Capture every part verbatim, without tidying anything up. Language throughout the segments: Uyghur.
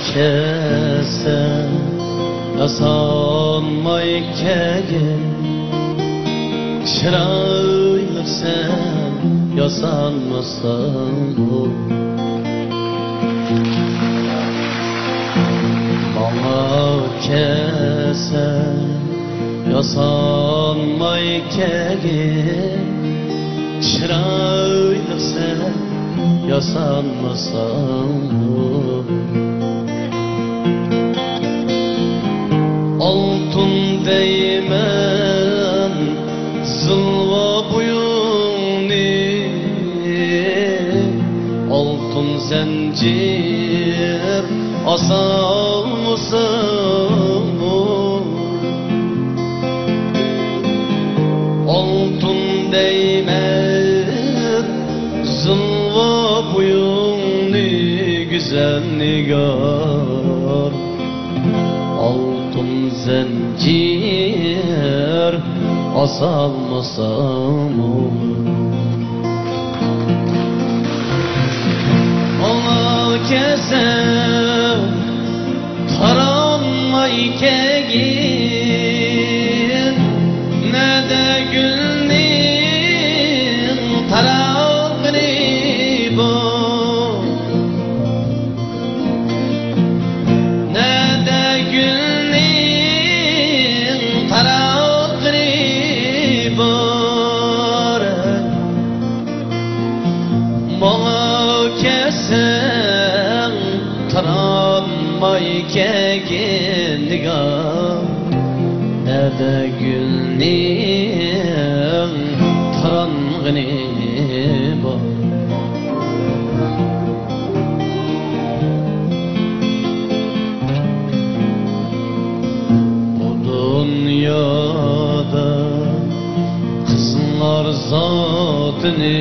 كەلسە ياسانماي كەلگىن، چىرايلىق سەن ياسانمىساڭمۇ. ماڭا كەلسە ياسانماي كەلگىن، چىرايلىق سەن ياسانمىساڭمۇ. ئالتۇن دەيمەن زىلۋا بويۇڭنى، ئالتۇن زەنجىر ئاسالمىساڭمۇ. ئالتۇن دەيمەن زىلۋا بويۇڭنى، گۈزەل نىگار، ئالتۇن زەنجىر ئاسالمىساڭمۇ. ماڭا كەلسە تارانماي كەلگىن، نەدە گۈلنىڭ تارالغىنى بار، نەدە گۈلنىڭ تارالغىنى بار. ماڭا كەلسەڭ تارانماي كەلگىن نىگار، نەدە گۈلنىڭ تارانغىنى بار. بۇ دۇنيادا قىزلار زاتىنى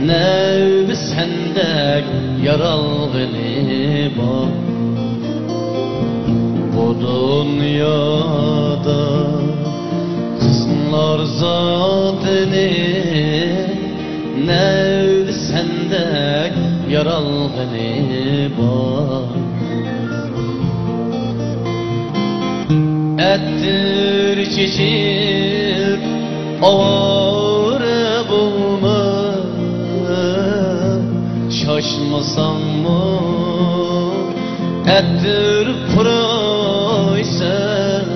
نەۋ سەندەك يارالغىنى بار. بۇ دۇنيادا قىزلار زاتىنى نەۋ سەندەك يارالغىنى بار. ئەتىر چېچىپ ئاۋارە بولما، چاچمىساڭمۇ ئەتىر پۇرايسەن.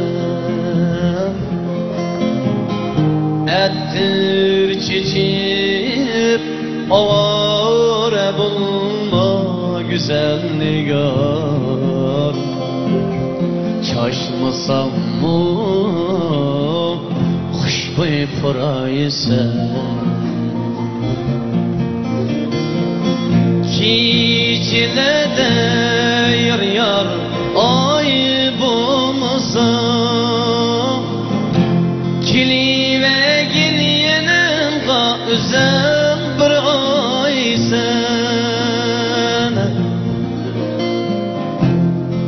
ئەتىر چېچىپ ئاۋارە بولما، گۈزەل نىگار، چاچمىساڭمۇ خۇشبۇي پۇرايسەن. كېچىلەردە يار يار ئاي بولمىسا، كېلىۋەرگىن يېنىمغا ئۆزۈڭ بىر ئايسەن.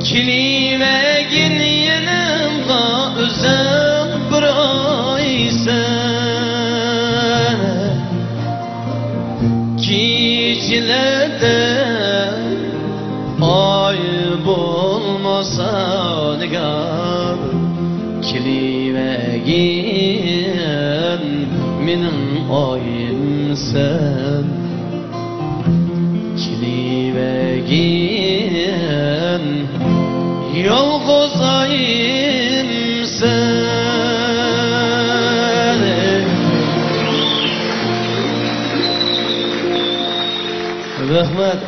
كېلىۋەرگىن يېنىمغا ئۆزۈڭ بىر ئايسەن. كېچىلەردە ئاي بولمىسا نىگار، كېلىۋەرگىن مېنىڭ ئايىمسەن. كېلىۋەرگىن يالغۇز ئايىمسەن. رەھمەت.